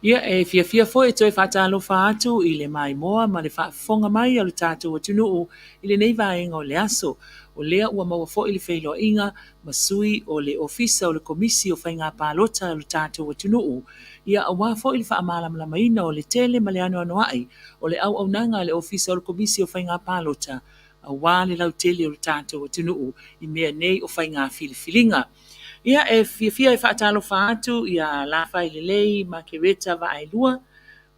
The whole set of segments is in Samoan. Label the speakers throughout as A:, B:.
A: Ia, e fiafia foi e toe faatalofa atu i le maimoa ma le faafofoga mai a lo tatou atunuu i lenei vaega o le aso. O lea ua maua foi le feiloaiga ma sui o le Ofisa o le Komisi o Faiga Palota a lo tatou atunuu, ia aua foi le faamalamalamaina o le tele ma le anoanoai o le auaunaga a le Ofisa o le Komisi o Faiga Palota aua le lautele o le tatou atunuu i mea nei o faiga filifiliga. Ia, e fiafia e faatalofa atu ia Lafailelei Makereta Vaaelua,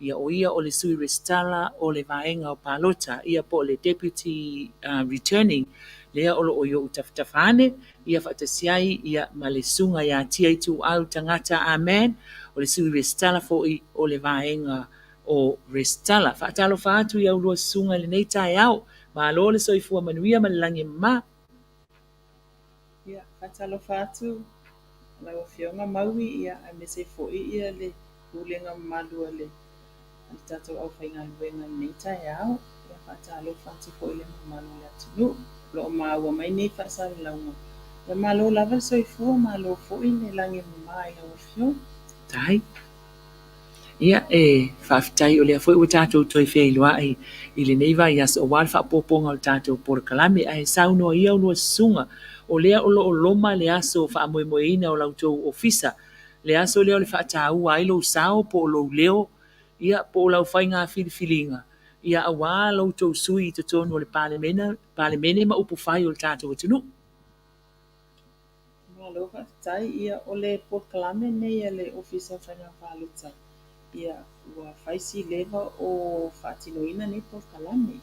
A: ia o ia o le Sui Resitala o le Vaega o Palota, ia po o le Deputy Returning, lea o lo o i ou tafatafa ane, ia faatasi ai ia ma le Susuga ia Tia Ituau Tagata Ah Man, o le Sui Resitala foi o le Vaega o Resitala. Faatalofa atu i a ulua susuga i lenei taeao. Malo le soifua manuia ma le lagi e mama.
B: Ia, faatalofa atu lau Afioga Maui, ia, aemaise foi ia le pulega mamalu a le tatou aufaigaluega i lenei taeao. Ia, faatalofa atu foi i le mamalu o le atunuu o lo o maua mai nei faasalalauga. Ia, malo lava le soifua, malo foi le lagi e mama i lau Afioga.
A: Tai. Ia, e faafetai o lea foi ua tatou toe feiloai i lenei vaiaso aua le faaopoopoga o le tatou polokalame. Ae saunoa ia ulua susuga, o lea o lo o loma le aso faamoemoeina o la outou ofisa, le aso lea o le faataua ai lou sao po o lou leo, ia, po o lau faiga filifiliga, ia aua lo outou sui i totonu o le Palemene ma upufai o le tatou atunuu.
B: Malo faafetai. Ia, o le polokalame nei a le Ofisa o Faiga Palota, ia, ua fai si leva o faatinoina nei polokalame.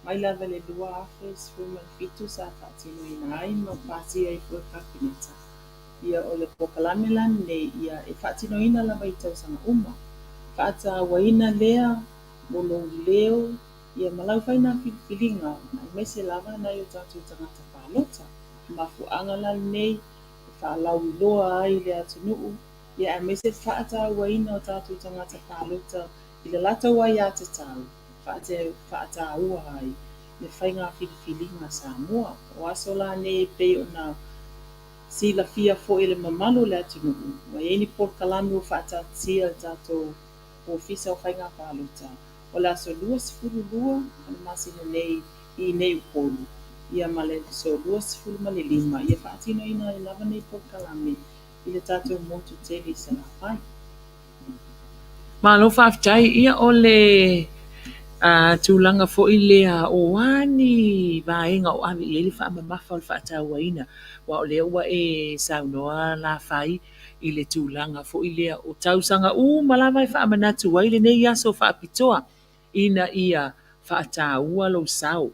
B: Mai lava i le 2017 sa faatinoina ai ma pasia ai foi e le Kapeneta. Ia, o le polokalame la lenei, ia, e faatinoina lava i tausaga uma. Faatauaina lea mo lou leo, ia, ma lau faiga filifiliga, aemaise lava nai o tatou tagata palota. Mafuaaga la lenei e faalauiloa ai le atunuu, ia aemaise le faatauaina o tatou tagata palota i le latou aiatatau faataua ai le faiga filifiliga a Samoa. O aso la nei e pei ona silafia foi e le mamalu o le atunuu, ua i ai ni polokalame ua faataatitia e le tatou Ofisa o Faiga Palota, o le aso 22 o le masina nei i inei i Upolu, ia ma le aso 25, ia faatinoina ai lava nei polokalame i le tatou motu tele i Salafai.
A: Malo faafetai. Ia o le tulaga foi lea o a ni vaega o ave i ai le faamamafa o le faatauaina, aua o lea ua e saunoa Lafai i le tulaga foi lea o tausaga uma lava e faamanatu ai lenei aso faapitoa ina ia faataua lou sao,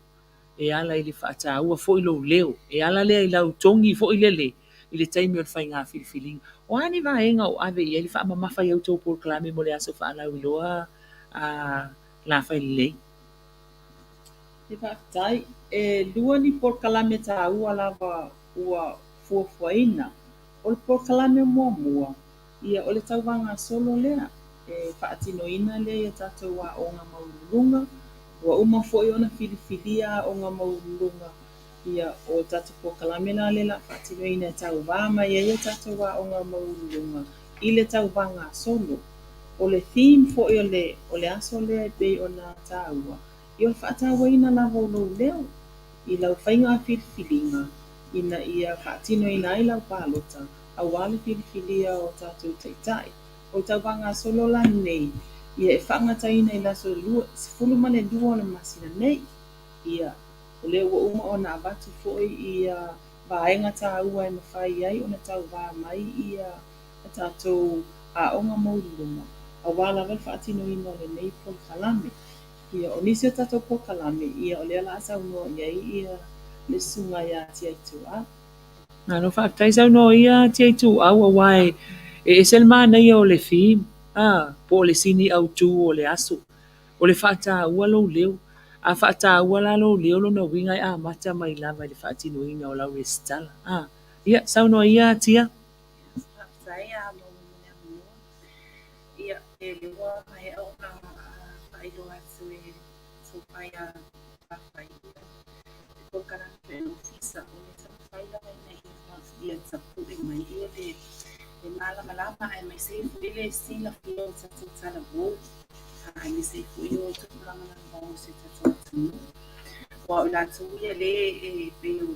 A: e ala i le faataua foi lou leo, e ala lea i lau togi foi lele i le taimi o le faiga filifiliga. O a ni vaega o ave i ai le faamamafa i a outou polokalame mo le aso faalauiloa a Lafailelei?
B: Ia faafetai. E lua ni polokalame taua lava ua fuafuaina. O le polokalame muamua, ia o le tauvagasolo lea e faatinoina lea i a tatou aoga maualuluga. Ua uma foi ona filifilia aoga maualuluga, ia o tatou polokalame la lea o le a faatinoina e tauva mai ai a tatou aoga maualuluga i le tauvagasolo. O le theme foi o le aso lea e pei ona taua, ia o le faatauaina lava o lou leo i lau faiga filifiliga ina ia faatinoina ai lau palota aua le filifilia o tatou taitai. O le tauvagasolo la lenei, ia e faagataina i le aso 12 o le masina nei. Ia, o lea ua uma ona avatu foi ia vaega taua e mafai ai ona tauva mai ia tatou aoga maualuluga aua lava le faatinoina o lenei polokalame. Ia, o nisi o tatou polokalame, ia o lea o le a saunoa i ai ia le susuga ia Tia Ituau.
A: Malo faafetai. Saunoa ia Tia Ituau aua e ese le manaia o le theme, po o le sini autu o le aso. O le faataua lou leo. A faataua la lou leo lona uiga e amata mai lava i le faatinoina o lau resitala. Ia, saunoa ia Tia.
C: Faafetai a maua mo le avanoa. Ia, e le ua maea ona faailoa atu e Sophia Lafai le polokalame foi a le Ofisa o le taumafai lava ina ia tapue mai le Le malamalama aemaise ai foi le silafia o tatou talavou, aemaise ai foi o tupulaga talavou o si o tatou atunuu. Aua o i latou ia lea e pei o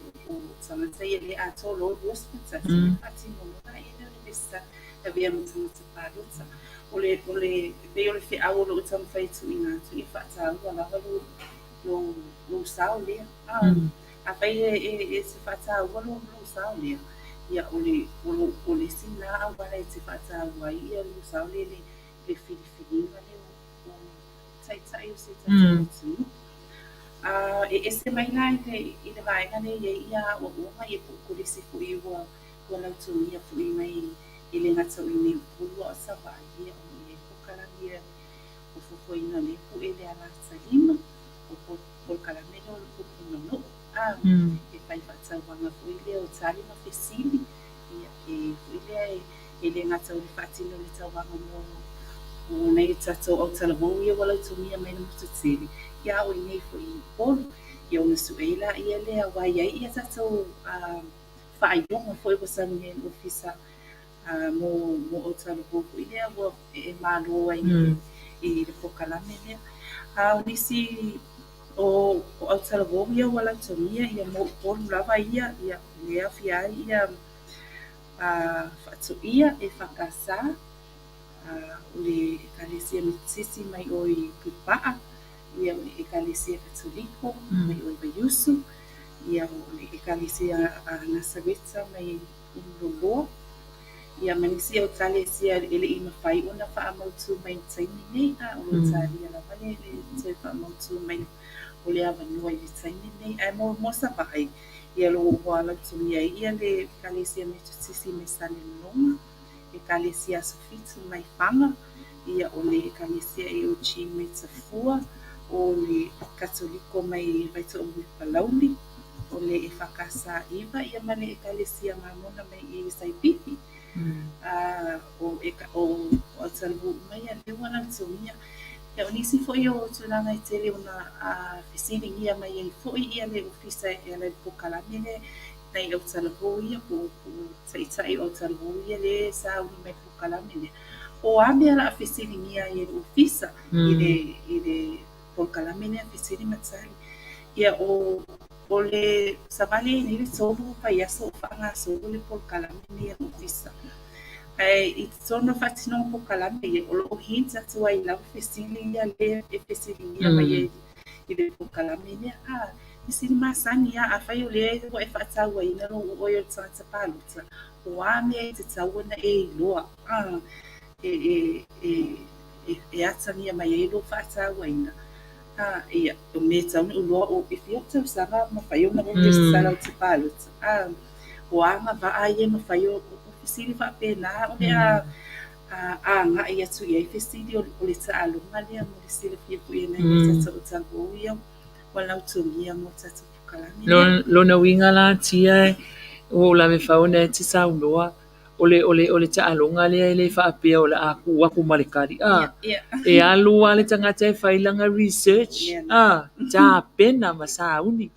C: tagata ia lea e atoa loa 21, ia faatino loa lea o le resitala e avea ma tagata palota. O le, o le, e pei o le feau o lo o taumafai e tuuina atu, ia faataua lava lou, lou, lou sao lea. Afai e te faataua lou sao lea, ia o le, o le isi lena auala e te faataua ai ia lou sao lea i le filifiliga lea o taitai o si o tatou atunuu. E ese mai la i le vaega lea e i ai ia aoaoga ia po o kolisi foi ua lautogia foi mai e le gata o i inei i Upolu a o Savaii, ia o lo o i ai polokalame ia o fuafuaina lea pue le alatalima, o polokalame lea o le pupu manuu, a, e fai faatauvaga foi lea o tali ma fesili, ia, e foi lea e le gata o le faatino o le tauvaga mo nai o tatou autalavou ia ua lautogia mai le motu tele, ia a o i inei foi i Upolu. Ia ona sue ai laia lea aua e i ai ia tatou faailoga foi ua saunia e le Ofisa mo autalavou foi lea ua e malo ai i le polokalame lea. A o nisi o autalavou ia ua lautogia ia mo Upolu lava ia, ia e aofia ai ia Faatoia EFKS, o le Ekalesia Metotisi mai o i Puipaa, ia o le Ekalesia Katoliko mai o i Vaiusu, ia o le Ekalesia Nasareta mai Ululoloa, ia ma nisi o Ekalesia e le i mafai ona faamautu mai i le taimi nei, a o lo o talia lava le toe faamautu mai o le avanoa i le taimi nei. Ae mo Savaii, ia o lo o ua lautogia ai ia le Ekalesia Metotisi mai Salelologa, Ekalesia Aso Fitu mai Faga, ia o le Ekalesia AOG mai Tafua, o le Katoliko mai Vaitoomuli Palauli, o le EFKS 9 ia ma le Ekalesia Mamona mai i Saipipi. A o o autalavou uma ia lea ua lautogia. Ia o nisi foi o tulaga e tele ona fesiligia mai ai foi ia le ofisa e ala i le polokalame lea nai autalavou ia po o taitai o autalavou ia lea e sauni mai i le polokalame lea. O a mea o le a fesiligia ai e le ofisa i le polokalame lea fesili ma tali. Ia o le savali ai nei le 3 vaiaso o faagasolo le polokalame lenei a le ofisa. Ae i totonu o le faatinoga o polokalame ia, o lo o hint atu ai lava fesili ia lea e fesiligia mai ai i le polokalame lea. A, fesili masani lava, afai o lea ua e faatauaina lou oe o le tagata palota, o a mea e tatau ona e iloa e atagia mai ai lou faatauaina? A, ia, o mea e tatau ona ou iloa, o e fia ou tausaga mafai ona ou resitala ou te palota? A, o a agavaa ia e mafai o fesili faapena o le a agai atu i ai fesili o le taaloga lea mo le silafia foi e nai o tatou talavou ia ua lautogia mo le tatou polokalame lea.
A: Lona uiga la Tia, ua ou lave fau ona e te saunoa o le, o le, o le taaloga lea e le faapea o le a tuu atu ma le tali, a, e alu lava le tagata e fai lana research, a, tapena ma sauni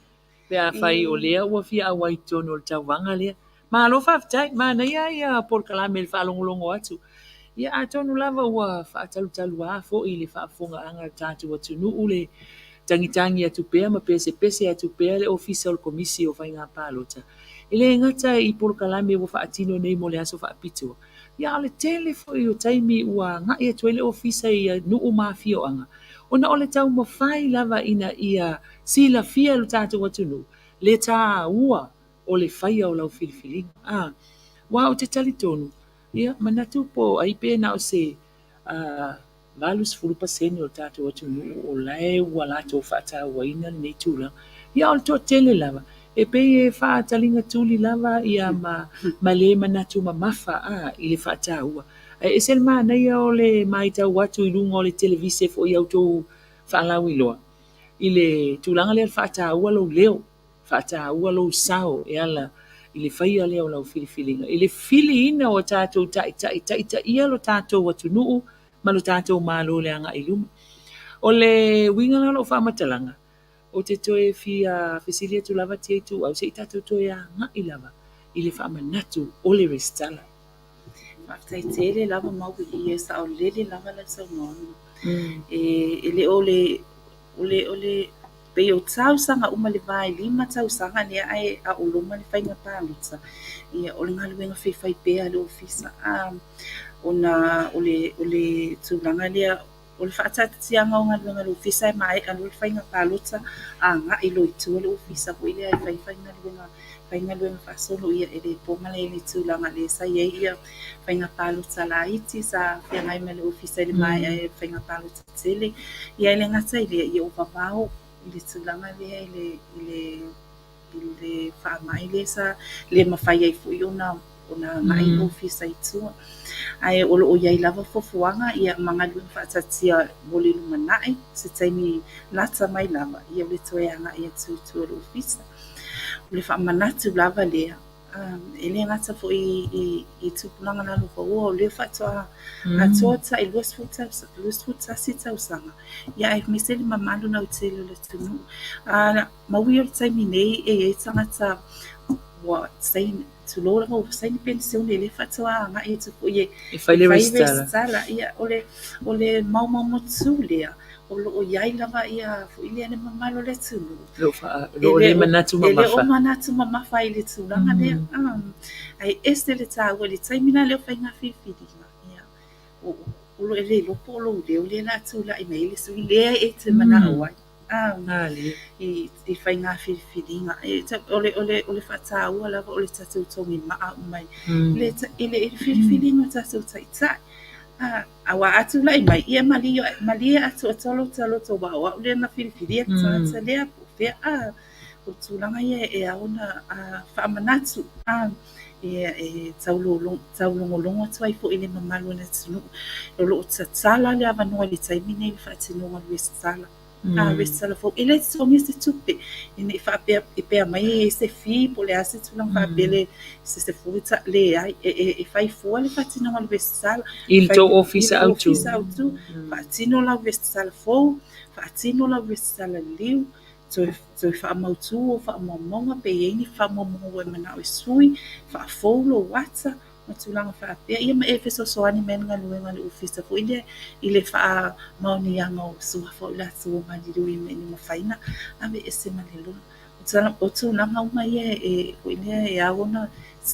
A: pe afai o lea ua fia auai i totonu o le tauvaga lea. Malo faafetai, manaia ia polokalame i le faalogologo atu. Ia atonu lava ua faatalutaluā foi i le faafofogaaga a le tatou atunuu le tagitagi atu pea ma pesepese atu pea le Ofisa o le Komisi o Faiga Palota, e le gata i polokalame ua faatino nei mo le aso faapitoa, ia a o le tele foi o taimi ua agai atu ai le Ofisa i nuu ma afioaga, ona o le taumafai lava ina ia silafia e lo tatou atunuu le taua o le faia o lau filifiliga. A, aua ou te talitonu, ia, manatu po o ai pe na o se 80% o le tatou atunuu o la e ua latou faatauaina lenei tulaga. Ia, o le toatele lava, e pei e faataliga tuli lava ia ma, ma le manatu mamafa a, i le faataua. Ae ese le manaia o le matau atu i luga o le televise foi i a outou faalauiloa, i le tulaga lea o le faataua lou leo, faataua lou sao e ala i le faia lea o lau filifiliga, i le filiina o tatou taitai, taitaia lo tatou atunuu ma lo tatou Malo i le agai i luma. O le uiga la o lau faamatalaga, ou te toe fia fesili atu lava Tia Ituau, se i tatou toe agai lava i le faamanatu o le resitala.
C: Faafetai tele lava Mauili, e saolele lava lau saunoaga. E le o le, o le, o le, pei o tausaga uma i le va e 5 tausaga lea ae a o loma le faiga palota, ia o le galuega faifaipea a le Ofisa. Ona o le, o le tulaga lea O le faataatitiaga o galuega a le Ofisa e maea loa le faiga palota agai loa i tua le Ofisa foi lea e fai fai galuega faasolo. Ia e le po malae i le tulaga lea sa i ai ia faiga palota laiti sa feagai ma le Ofisa i le maea ai o le faiga palota tele. Ia e le gata i lea, ia ua vavao i le tulaga lea i le i le faamai lea sa le mafai ai foi ona agai le ofisa i tua. Ae o lo o i ai lava fuafuaga ma galuega faataatia mo le lumanai se taimi lata mai lava, ia o le toe agai atu i tua i le ofisa. O le faamanatu lava lea, e le gata foi i tupulaga lalovaoa, o lea faatoa atoa tai 21 tausaga, aemaise le mamalu lautele o le atunuu. Maui o le taimi nei e i ai tagata ua saini, tulou lava, ua saini penisione lea faatoa agai atu foi e
A: fai le resitala.
C: Ia, o le maomaomatū lea, o lo o i ai lava ia foi lea le mamalu o le atunuu.
A: E le o le manatu mamafa.
C: E le o manatu mamafa i le tulaga lea. Ae ese le taua i le taimi la lea o faiga filifiliga, ia, o lo e le iloa po o lou leo lea o le a tulai mai ai le sui lea e te manao ai. I faiga filifiliga. O le faataua lava o le tatou togimaa uma i le filifiliga o tatou taitai. Aua a tulai mai, ia malie atoatoa lou taloto aua o au lea na filifilia le tagata lea po o fea. O tulaga ia e ao ona faamanatu e taulogologo atu ai foi i le mamalu o le atunuu. O lo o tatala le avanoa i le taimi nei i le faatinoga o le resitala. Resitala fou, e le totogia se tupe, ina ne i faapea e pea mai e i ai se fee po o le a se tulaga faapea le se 10, leai, e fai fua le faatinoga o le resitala.
A: I le tou ofisa autu.
C: I le ofisa autu, faatino lau resitala fou, faatino lau resitala liliu, toe faamautu ou faamaumauga pe i ai ni faamaumauga ua e manao e sui, faafou lou ata ma tulaga faapea, ia ma e fesoasoani mai i le galuega a le ofisa foi lea i le faamaoniaga o suafa o i latou ua maliliu ina ia mafai ona aveese ma le lola. O tulaga uma ia e foi lea e ao ona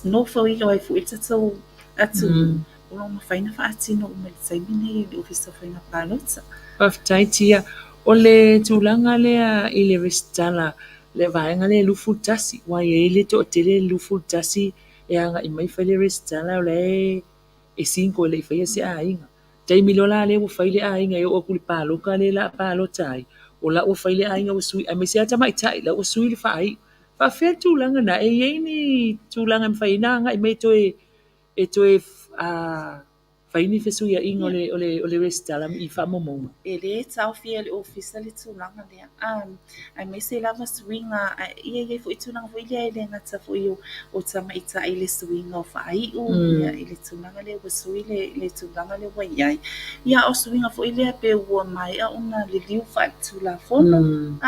C: nofoilo ai foi le tatou atunuu, o lo o mafai ona faatino uma i le taimi nei e le Ofisa o Faiga Palota.
A: Faafetai Tia. O le tulaga lea i le resitala, le vaega lea e 21, aua e i ai le toatele e 21 e agai mai fai le resitala o la e single e le i faia se aiga. Taimi loa la lea ua fai le aiga e oo atu i le palota lea o le a palota ai, o la ua fai le aiga ua sui, aemaise lava tamaitai, la ua sui le faaiu. Faapefea le tulaga lena? E i ai ni tulaga e mafai ai ona agai mai e toe fai ni fesuiaiga o le resitala i faamaumauga?
C: E le taofia e le Ofisa le tulaga lea, aemaise lava suiga, ia e i ai foi tulaga foi lea e le gata foi o tamaitai i le suiga o faaiu, ia i le tulaga lea ua sui le tulaga lea ua i ai. Ia a o suiga foi lea pe ua maea ona liliu faaletulafono,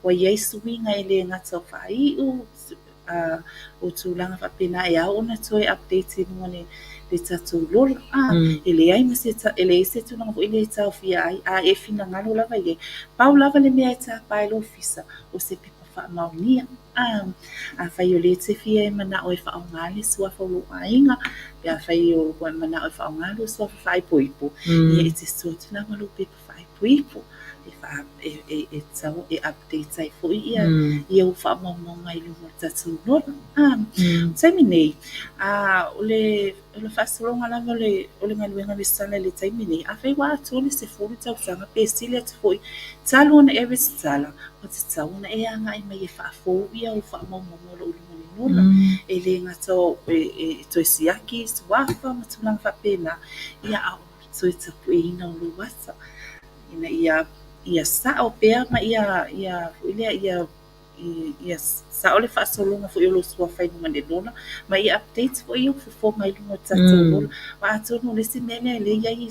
C: ua i ai suiga e le gata o faaiu, o tulaga faapena e ao ona toe update i luga o le tatou lola. E leai ma se, e leai se tulaga foi lea e taofia ai, a e finagalo lava i ai. Pau lava le mea e tapa e le ofisa, o se pepa faamaonia. Afai o lea e te fia e manao e faaaoga le suafa o lou aiga, pe afai ua e manao e faaaoga lou suafa faaipoipo, ia e te susu atu la ma lou pepa faaipoipo e tatau e update ai foi ia ou faamaumauga i luga o le tatou lola. O le taimi nei, o le faasologa lava o le galuega resitala i le taimi nei, afai ua atoa le 10 tausaga pe sili atu foi talu ona e resitala, ua tatau ona e agai mai e faafou ia ou faamaumauga o lo o i luga o le lola. E le gata e toe siaki suafa ma tulaga faapena, ia a o le toe tapueina o lou ata ina ia sao pea ma ia foi lea ia. Ia sao le faasologa foi o lou suafa i luga o le lola ma ia update foi ou fofoga i luga o le tatou lola. Aua atonu o le isi mea lea o lea e i ai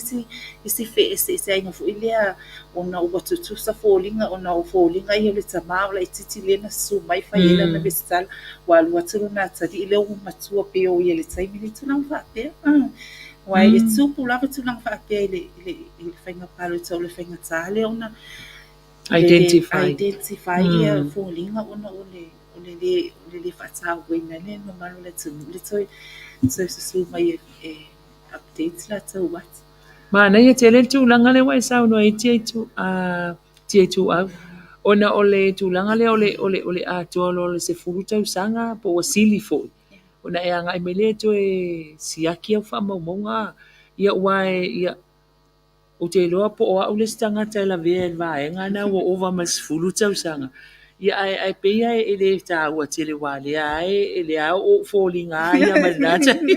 C: isi feeseeseaiga foi lea ona ua tutusa foliga ona o foliga ia o le tama o laitiiti lea na susu mai fai ai lana resitala, ua alu atu lona atalii lea ua matua pei o ia i le taimi lea, tulaga faapea. Aua e tupu lava tulaga faapea i le faiga palota, o le faigata lea ona identify, identify ia foliga ona o le le faatauaina ai le mamalu o le atunuu le toe susu mai e update latou ata.
A: Manaia tele le tulaga lea ua e saunoa ai Tia Ituau, ona o le tulaga lea o le atoa loa o le 10 tausaga po ua sili foi, ona e agai mai lea e toe siaki au faamaumauga. Ia aua ia, ou te iloa po o au le isi tagata e lavea i le vaega lena ua ova ma le 10 tausaga. Ia ae pei lava e le taua tele aua o lea o ou foliga lava ia mai lena taimi.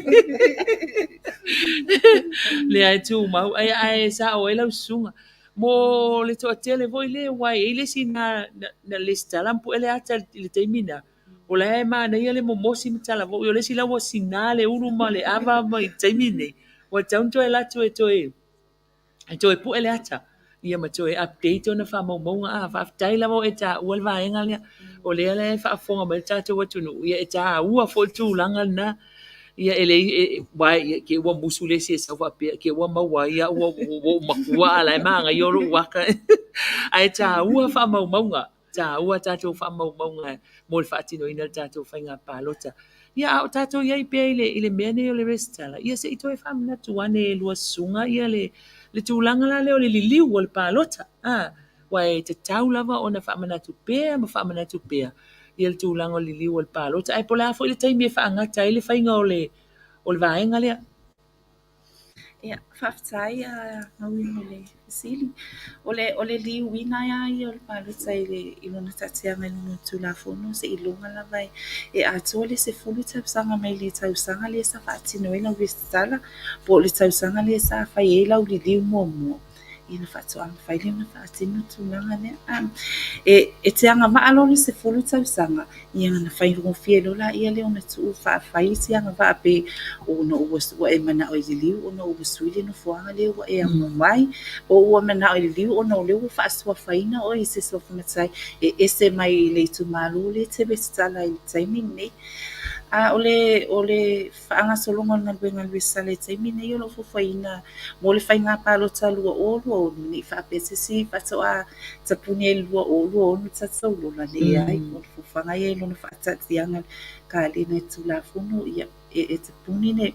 A: Lea e tumau, ae sao ai lau susuga. Mo le toatele foi lea, aua e i ai le isi na resitala ma pue le ata i le taimi lena, o la e manaia le momosi ma talavou. O le isi la ua sina le ulu ma le ava i le taimi lenei, ua tatau ona toe alu atu e toe pue le ata, ia ma toe update ona faamaumauga. A, faafetai lava ua e taua le vaega lea, o lea la e faafofoga mai le tatou atunuu, ia e taua foi le tulaga lena. Ia e leai, aua i te i ua musu le isi e sau faapea, te i ua maua ai au ua ou matua a o la e manaia lou ata. Ae taua faamaumauga, taua tatou faamaumauga mo le faatinoina o le tatou faiga palota. Ia a o tatou i ai pea i le mea lenei o le resitala, ia se i toe faamanatu ane e lua susuga le tulaga la lea o le liliu o le palota. Aua e tatau lava ona faamanatu pea ma faamanatu pea ia le tulaga o le liliu o le palota. Ae po o le a foi le taimi e faagata ai le faiga o le vaega lea?
C: Ia, faafetai Maui mo le fesili. O le liliuina lava ia o le palota i lona taatiaga i luga o le Tulafono seiloga lava e atoa le 10 tausaga mai le tausaga lea sa faatino ai lau resitala po o le tausaga lea sa fai ai lau liliu muamua, ia ona faatoa mafai lea ona faatino le tulaga lea. E te agavaa loa i le 10 tausaga, ia ona faigofie loa lea ona tuu faafai isi agavaa pe ona ua e manao e liliu ona ua sui le nofoaga lea ua e amo ai, po ua manao e liliu ona o lea ua faasuafaina oe i se suafa matai e ese mai i le itumalo lea e te resitala ai i le taimi lenei. A o le faagasologa o le galuega a le resitala i le taimi lenei o lo o fuafuaina mo le faiga palota 2026, ne i faapea se isi faatoa tapuni ai i le 2026 le tatou lola, leai, o le fuafuaga ia i lona faataatiaga kalena i Tulafono, ia e tapuni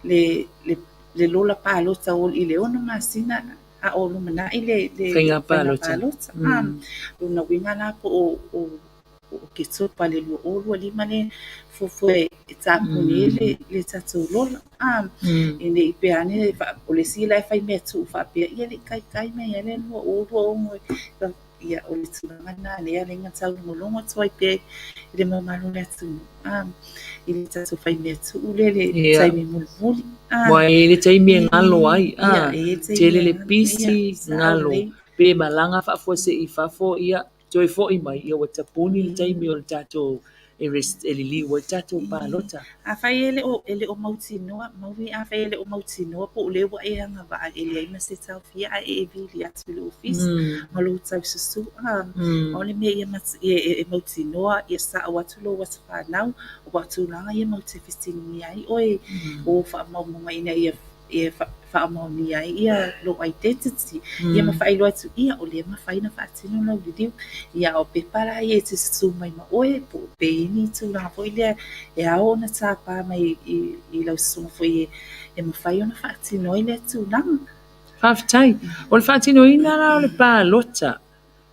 C: le lola palota i le 6 masina a o lumanai le faiga palota. Lona uiga la po o Oketopa i le 2025 lea fuafua e tapuni ai le tatou lola. E ne i pea ane o le isi la e fai mea tuu faapea, ia le i taitai mai lava le 2026. Ia, o le tulaga lena lea na taulogologo atu ai pea i le mamalu o le atunuu i le tatou fai mea tuu lea i le taimi mulimuli.
A: Ua i ai le taimi e galo ai, tele le pisi, galo, pe malaga faafuasei i fafo, ia toe foi mai, ia ua tapuni le taimi o le tatou e liliu ai le tatou palota.
C: Afai e le o mautinoa, Maui, afai e le o mautinoa po o lea ua e agavaa e leai ma se taofia ae e vili atu i le ofisa ma lou taususu. O le mea ia e mautinoa, ia sao atu lou aso fanau, aua o tulaga ia matou te fesiligia ai oe o faamaumauga ina ia faamaonia ai ia lou identity, ia ma faailoa atu, ia o lea e mafai ona faatino lau liliu. Ia a o pepa la ia e te susu mai ma oe, po o pe i ai ni tulaga foi lea e ao ona tapa mai i lau susuga foi e mafai ona faatino ai lea tulaga.
A: Faafetai. O le faatinoina la o le palota,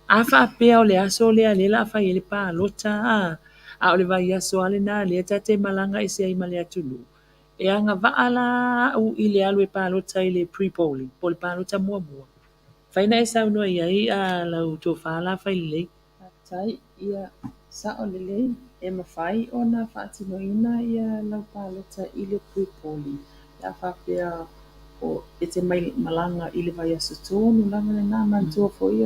A: a faapea o le aso lea lea o le a fai ai le palota, a o le vaiaso lava lena lea ta te malaga ese ai ma le atunuu, e agavaa la au i le alu e palota i le pre-polling, po o le palota muamua. Mafai ona e saunoa i ai lau tofa Lafailelei?
B: Faafetai. Ia, sao lelei, e mafai ona faatinoina ia lau palota i le pre-polling pe a faapea o e te mai malaga i le vaiaso tonu lava lena. Manatua foi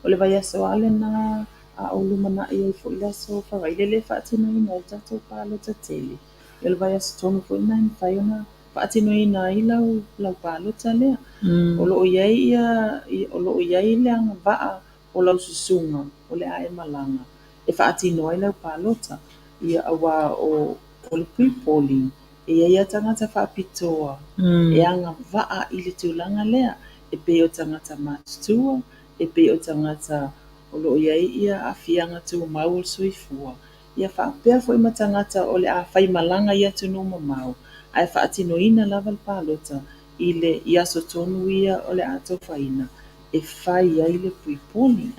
B: o le vaiaso lava lena a o lumanai ai foi le aso Faraile lea e faatinoina ai le tatou palota tele, ia o le vaiaso tonu foi lena e mafai ona faatinoina ai lau palota lea. O lo o i ai ia, o lo o i ai le agavaa o lau susuga o le a e malaga e faatino ai lau palota. Ia aua o le pre-polling, e i ai lava tagata faapitoa e agavaa i le tulaga lea, e pei o tagata matutua, e pei o tagata o lo o i ai ia aafiaga tumau o le soifua, ia faapea foi ma tagata o le a faimalaga i atunuu mamao, ae faatinoina lava le palota i le i aso tonu ia o le a atofaina e fai ai le pre-polling.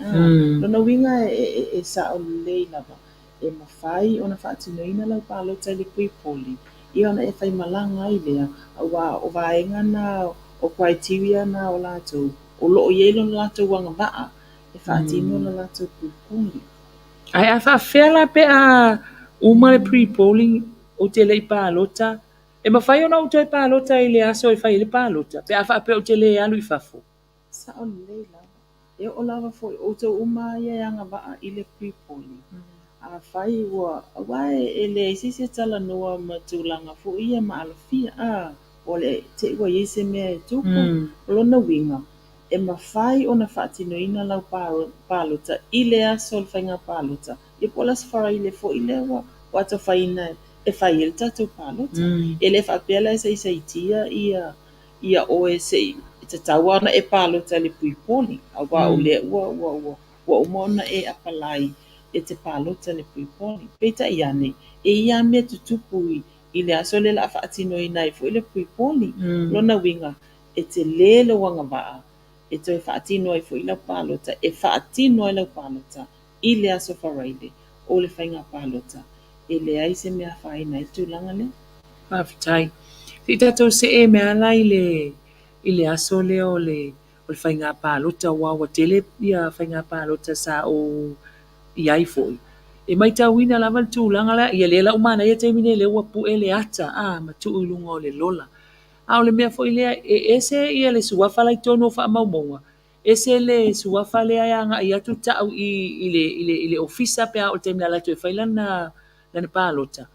B: Lona uiga e sao lelei lava, e mafai ona faatinoina lau palota i le pre-polling, ia ona e faimalaga ai lea, aua o vaega na o criteria na o latou, o lo o i ai lo latou agavaa e faatino le latou pre-polling.
A: Ae a faafefea la pe a uma le pre-polling ou te le i palota, e mafai ona ou toe palota i le aso e fai ai le palota pe a faapea ou te le alu i fafo?
B: Sao lelei lava. E oo lava foi, o outou uma ia e agavaa i le pre-polling, afai ua, aua e leai se isi e talanoa ma tulaga foi ia maalofia, a, o le te i ua i ai se mea e tupu. O lona uiga, e mafai ona faatinoina lau palota i le aso o le faiga palota, ia po o le Aso Faraile foi lea ua atofaina e fai ai le tatou palota. E le faapea la e saisaitia ia oe se i tatau lava ona e palota i le pre-polling, aua o lea ua uma ona e apalai e te palota i le pre-polling. Peitai ane, e i ai lava mea e tutupu i le aso lea o le a faatinoina ai foi le pre-polling. Lona uiga, e tele lou agavaa e toe faatino ai foi lau palota, e faatino ai lau palota i le Aso Faraile o le faiga palota. E leai se mea e afaina ai le tulaga lea.
A: Faafetai. Se i tatou see mai lava la i le aso lea o le faiga palota, aua ua tele ia faiga palota sa ou i ai foi. E matauina lava le tulaga lea, ia lea la ua manaia le taimi nei lea ua pue le ata a ma tuu i luga o le lola. A o le mea foi lea, e ese ia le suafa la i totonu o faamaumauga, ese le suafa lea e agai atu tau i le ofisa pe a oo i le taimi e alu atu e fai lana palota.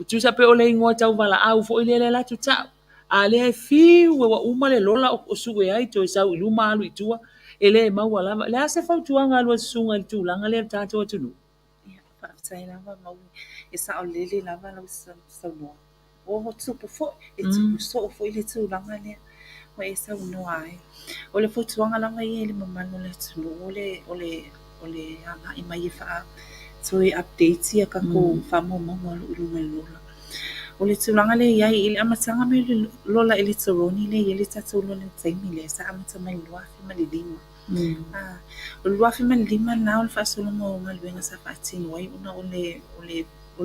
A: Tusa pe o le igoa tauvalaau foi lea e alu atu tau, a o lea e fiu ua uma le lola o sue ai toe sau i luma alu i tua, e le maua lava. O le a se fautuaga a lua susuga i le tulaga lea i le tatou atunuu?
C: Ia, faafetai lava Mauli. E saolele lava lau saunoaga. Ua tupu foi, e tupu soo foi le tulaga lea ua e saunoa ai. O le fautuaga lava ia i le mamalu o le atunuu, o le agai mai e faa toe update ia tatou faamaumauga o lo o i luga o le lola. O le tulaga lea e i ai, i le amataga mai o le lola eletoroni lea e i ai le tatou lola i le taimi lea, sa amata mai i le 2005. O le 2005 lena o le faasologa o galuega sa faatino ai ona o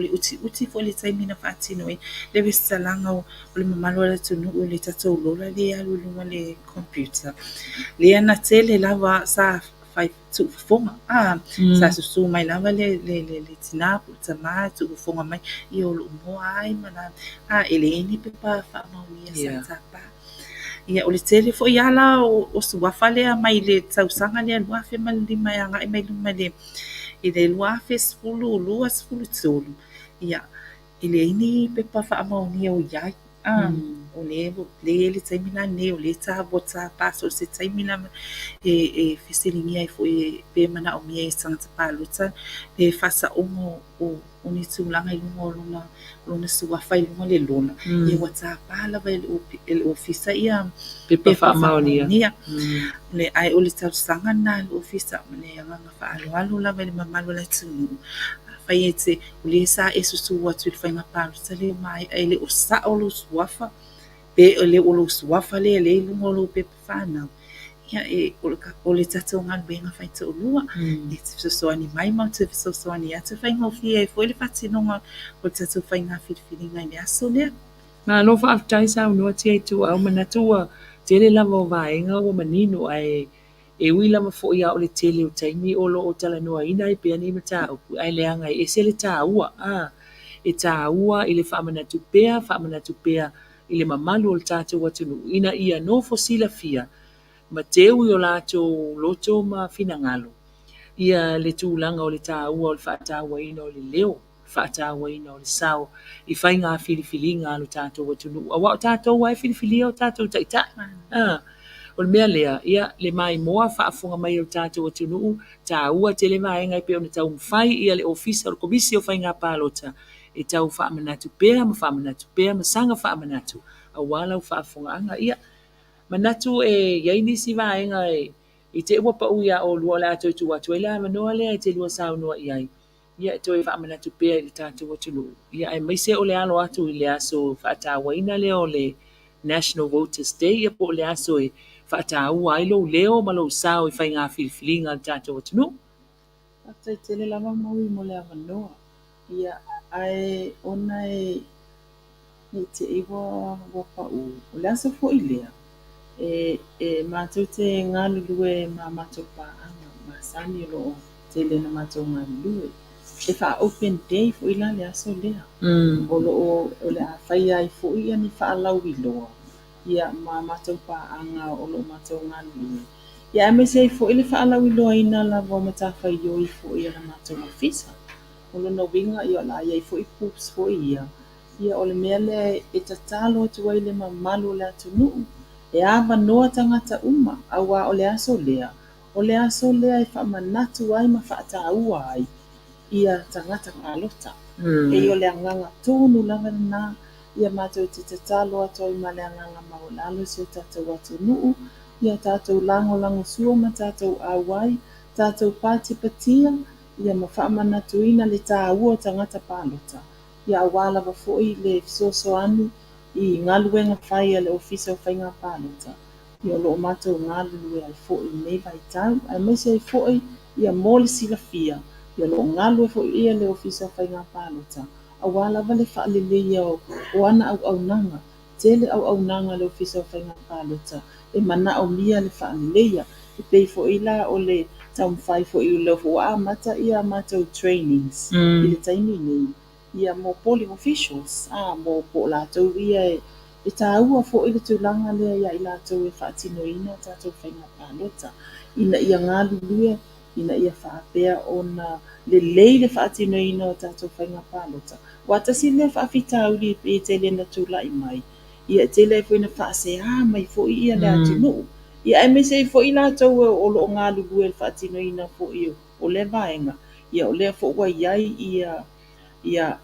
C: le utiuti foi i le taimi na faatino ai le resitalaga o le mamalu o le atunuu i le tatou lola lea e alu i luga o le computer. Lea na tele lava sa fai tuufofoga, sa susu mai lava le tina po o le tama tuufofoga mai, ia o lou igoa ai ma la, e leai ni pepa faamaonia sa tapa. Ia o le tele foi lava la o suafa lea mai le tausaga lea 2005 e agai mai luma i le 2012, 13, ia e leai ni pepa faamaonia o i ai. O lea e i ai le taimi la lenei o lea ua tapa so o se taimi lava e fesiligia ai foi pe manaomia e se tagata palota le faasaoga o ni tulaga i luga o lona suafa i luga o le lola, ia ua tapa lava e le ofisa ia
A: pepa faamaonia.
C: Ae o le talosaga lena a le ofisa ma le agaga faaaloalo lava i le mamalu o le atunuu. Afai e te, o lea sa e susu atu i le faiga palota lea ua maea e le o sao lou suafa, pe le o lou suafa lea lea e i luga o lou pepa fanau, ia o le tatou galuega faitoalua, e te fesoasoani mai ma te fesoasoani atu e faigofie ai foi le faatinoga o le tatou faiga filifiliga i le aso lea.
A: Malo faafetai saunoa Tia Ituau, manatu ua tele lava o vaega ua manino ae e ui lava foi a o le tele o taimi o lo o talanoaina ai pea nei mataupu, ae leaga e ese le taua, e taua i le faamanatu pea, faamanatu pea i le mamalu o le tatou atunuu ina ia nofo silafia ma teu i o latou loto ma finagalo. Ia le tulaga o le taua o le faatauaina o le leo, faatauaina o le sao i faiga filifiliga a lo tatou atunuu, aua o tatou lava e filifilia o tatou taitai. O le mea lea, ia, le maimoa faafofoga mai a lo tatou atunuu, taua tele vaega e pei ona taumafai ia le Ofisa o le Komisi o Faiga Palota e tau faamanatu pea ma faamanatu pea ma saga faamanatu aua lau faafofogaaga. Ia, manatu e i ai nisi vaega e i te i ua pau ia oulua o le a toe tuu atu ai le avanoa lea e te lua saunoa i ai, ia e toe faamanatu pea i le tatou atunuu, ia aemaise o le alo atu i le aso faatauaina lea o le National Voters Day, ia po o le aso e faataua ai lou leo ma lou sao i faiga filifiliga a le tatou atunuu.
B: Faafetai tele lava Maui mo le avanoa. Ia, ae ona e Ne i te i ua pau. O le aso foi lea, e matou te galulue ma matou paaga masani o lo o tele ina matou galulue. E faa-open day foi la le aso lea. O lo o, o le a faia ai foi ia ni faalauiloa ia ma matou paaga o lo o matou galulue. Ia aemaise ai foi le faalauiloaina lava o matafaioi foi a le matou ofisa. O lona uiga ia o le a i ai foi booths foi ia. Ia o le mea lea e tatalo atu ai i le mamalu o le atunuu, e avanoa tagata uma, aua o le aso lea, o le aso lea e faamanatu ai ma faataua ai ia tagata palota. Pei o le agaga tonu lava lena, ia matou te tatalo atu ai ma le agaga maualalo i si o tatou atunuu, ia tatou lagolagosua ma tatou auai, tatou patipatia, ia ma faamanatuina le taua o tagata palota. Ia aua lava foi le fesoasoani i galuega fai a le Ofisa o Faiga Palota, ia o lo o matou galulue ai foi i lenei vaitau, aemaise ai foi ia mo le silafia, ia o lo o galulue foi ia le Ofisa o Faiga Palota aua lava le faaleleia o ana auaunaga. Tele auaunaga a le Ofisa o Faiga Palota e manaomia le faaleleia. E pei foi la o le taumafai foi o lea foi ua amata ia matou trainings i le taimi nei, ia mo polling officials, a, mo po o latou ia e taua foi le tulaga lea ia i latou e faatinoina a tatou faiga palota, ina ia galulue, ina ia faapea ona lelei le faatinoina o tatou faiga palota. Aua tasi lea faafitauli e pei e tele ina tulai mai, ia e tele ai foi ina faasea mai foi ia le atunuu, ia aemaise ai foi latou o lo o galulue i le faatinoina foi o lea vaega, ia o lea foi ua i ai ia ia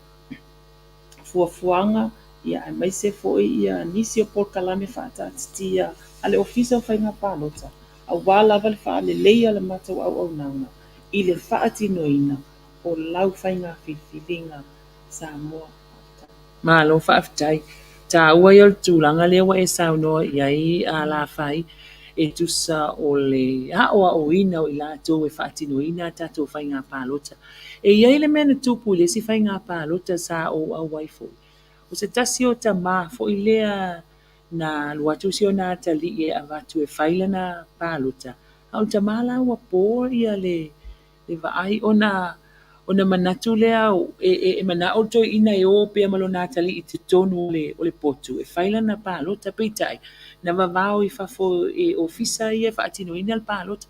B: fuafuaga ia aemaise foi ia nisi o polokalame faataatitia a le Ofisa o Faiga Palota aua lava le faaleleia o le matou auaunaga i le faatinoina o lau faiga filifiliga Samoa. Faafetai.
A: Malo faafetai. Taua ia o le tulaga lea ua e saunoa i ai a Lafai e tusa o le aoaoina o i latou e faatinoina a tatou faiga palota. E i ai le mea na tupu i le isi faiga palota sa ou auai foi. O se tasi o tama foi lea na alu atu si ona atalii e avatu e fai lana palota, a o le tama la ua po ia le vaai ona ona manatu lea e manao le toeaina e o pea ma lona atalii i totonu o le potu e fai lana palota. Peitai, na vavao i fafo e ofisa ia e faatinoina le palota.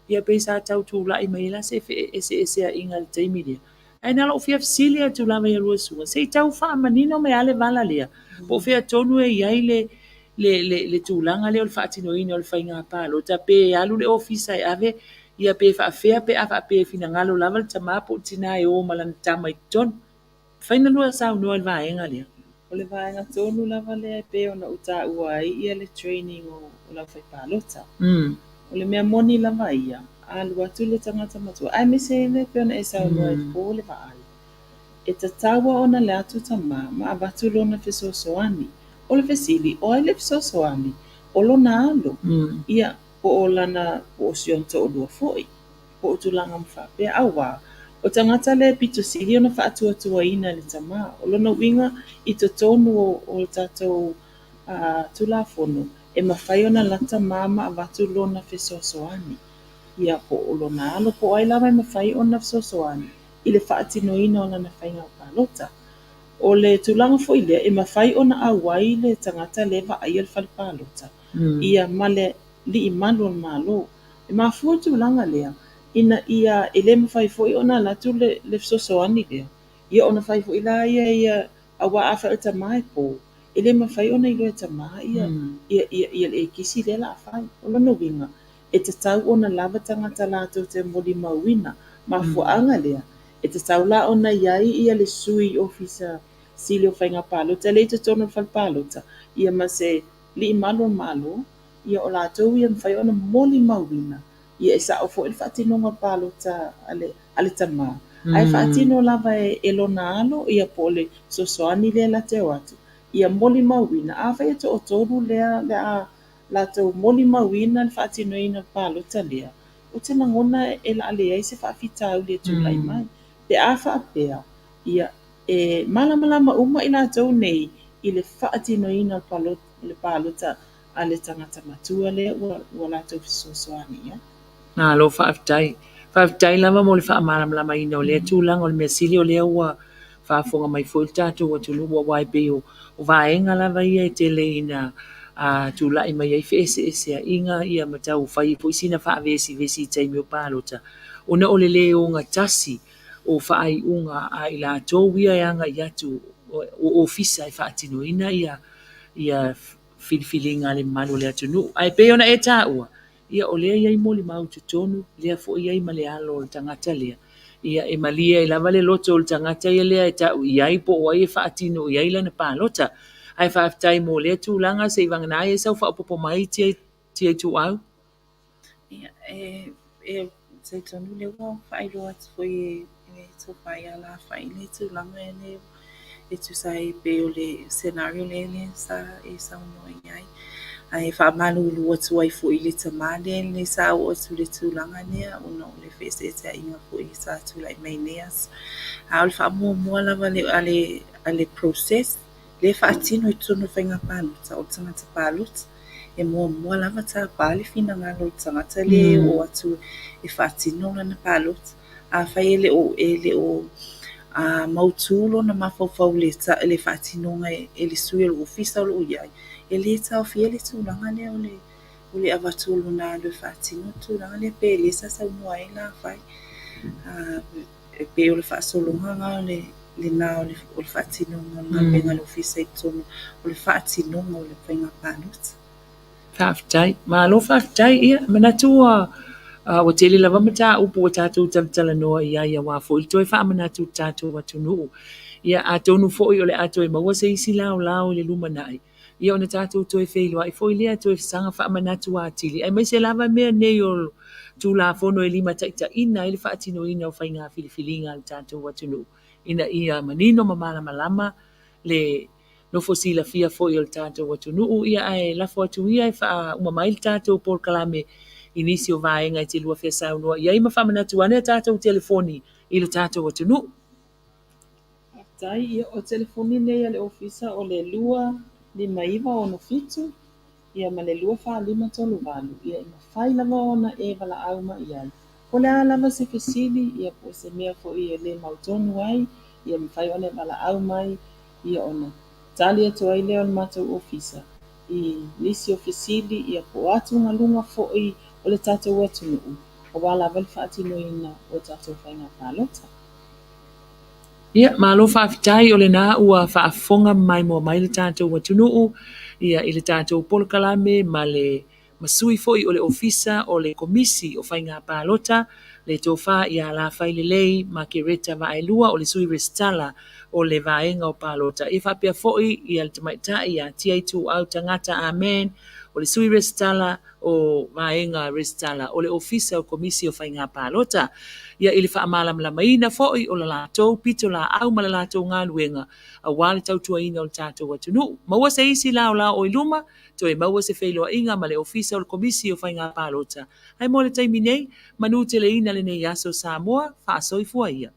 A: Ia pei sa tau tulai mai ai la se feeseeseaiga i le taimi lea. Ae na o lou fia fesili atu lava ia lua susuga, se i tau faamanino mai lava le vala lea, po o fea tonu e i ai le tulaga lea o le faatinoina o le faiga palota, pe alu le ofisa e ave, ia pe faafefea pe a faapea e finagalo lava le tama po o le tina e o ma lana tama i totonu. Mafai ona lua saunoa i le vaega lea?
B: O le vaega tonu lava lea e pei ona ou taua ai ia le training o le aufaipalota. O le mea moni lava ia, a alu atu le tagata matua, aemaise lea e pei ona e saunoa e po le vaai, e tatau lava ona alu atu tama ma avatu lona fesoasoani. O le fesili, o ai le fesoasoani? O lona alo, ia po o lana, po o si ona toalua foi, po o tulaga uma faapea. Aua, o tagata lea e pito sili ona faatuatuaina e le tama. O lona uiga i totonu o le tatou Tulafono, e mafai ona lata ma ma avatu lona fesoasoani, ia po o lona alo po o ai lava e mafai ona fesoasoani i le faatinoina o lana faiga palota. O le tulaga foi lea, e mafai ona auai le tagata lea e vaaia le fale palota, ia ma le alii malu o le Malo. E mafua le tulaga lea, ina ia e le mafai foi ona alu atu le le fesoasoani lea, ia ona fai foi lea ia, aua afai o le tama e po, e le mafai ona iloa e tama ia ia ia le ekisi lea o le a fai. O lona uiga, e tatau ona lava tagata latou te molimauina. Mafuaaga lea, e tatau la ona i ai ia le sui ofisa sili o faiga palota lea i totonu o le fale palota, ia ma se lii malu o le Malo, ia o latou ia e mafai ona molimauina, ia e sao foi le faatinoga o le palota a le, a le tama, ae faatino lava e, e lona alo, ia po o le fesoasoani lea la te o atu, ia molimauina. Afai e toatolu lea le a latou molimauina le faatinoina o le palota lea, ou te lagona e la leai se faafitauli e tulai mai. Pe a faapea, ia e malamalama uma i latou nei i le faatinoina o le palota a le tagata matua lea ua, ua latou fesoasoani i ai.
A: Malo faafetai. Faafetai lava mo le faamalamalamaina o lea tulaga. O le mea sili o lea ua faafofoga mai foi le tatou atunuu, aua e pei o vaega lava ia e tele ina tulai mai ai feeseeseaiga ia ma tau fai foi sina faavesivesi i taimi o palota, ona o le lē ogatasi o faaiuga a i latou ia e agai atu o ofisa e faatinoina ia ia filifiliga a le mamalu o le atunuu. Ae pei ona e taua, ia o lea e i ai molimau i totonu, lea foi e i ai ma le alo o le tagata lea. Ia e malie ai lava le loto o le tagata ia lea e tau i ai po o ai e faatino i ai lana palota. Ae faafetai mo lea tulaga, se i vagana ai e sau faaopoopo mai Tia Ituau.
C: Ia, e, e talitonu lea ua faailoa atu foi e le tofa ia Lafai le tulaga lea e tusa ai pei o le scenario lea lea sa e saunoa i ai. Ae faamalulu atu ai foi i le tama lea le sa oo atu i le tulaga lea ona o le feeseeseaiga foi sa tulai mai i nei aso. A o le faamuamua lava a le, a le process lea e faatino i totonu o faiga palota, o le tagata palota. E muamua lava tapa le finagalo o le tagata lea e oo atu e faatino lana palota. Afai e le o, e le o mautu lona mafaufau i le, le faatinoga e le sui o le ofisa o lo o i ai, e le taofia le tulaga lea o le, o le avatu o lona alo e faatino le tulaga lea pei o lea sa saunoa ai Lafai. E pei o le faasologa lena o le, lena o le, o le faatinoga o le galuega a le ofisa i totonu o le faatinoga o le faiga palota.
A: Faafetai. Malo faafetai. Ia, manatu ua ua tele lava mataupu ua tatou talatalanoa i ai aua foi le toe faamanatu i le tatou atunuu. Ia, atonu foi o le a toe maua se isi laolao i le lumanai, ia ona tatou toe feiloai foi lea toe saga faamanatu atili, aemaise lava mea nei o Tulafono e limataitaiina ai le faatinoina o faiga filifiliga a le tatou atunuu, ina ia manino ma malamalama le nofo silafia foi o le tatou atunuu. Ia ae lafo atu ia e faauma mai le tatou polokalame i nisi o vaega e te lua fia saunoa i ai ma faamanatu ane a tatou telefoni i le tatou atunuu.
B: Faafetai. Ia, o telefoni nei a le ofisa o le 25967 ia ma le 24538, ia e mafai lava ona e valaau mai i ai. Po o le a lava se fesili, ia po o se mea foi e le mautonu ai, ia e mafai ona e valaau mai, ia ona tali atu ai lea o le matou ofisa i nisi o fesili, ia po o atugaluga foi o le tatou atunuu aua lava le faatinoina o tatou faiga palota.
A: Ia, malo faafetai o lena ua faafofoga maimoa mai le tatou atunuu ia i le tatou polokalame ma le ma sui foi o le Ofisa o le Komisi o Faiga Palota, le Tofa ia Lafailelei Makereta Vaaelua, o le Sui Resitala o le Vaega o Palota, ia faapea foi ia le Tamaitai ia Tia Ituau Tagata Ah Man, o le Sui Resitala o Vaega Resitala o le Ofisa o Komisi o Faiga Palota, ia i le faamalamalamaina foi o le latou pitolaau ma le latou galuega aua le tautuaina o le tatou atunuu. Maua se isi laolao o i luma, toe maua se feiloaiga ma le Ofisa o le Komisi o Faiga Palota. Ae mo le taimi nei, manuteleina lenei aso Samoa, faasoifua ia.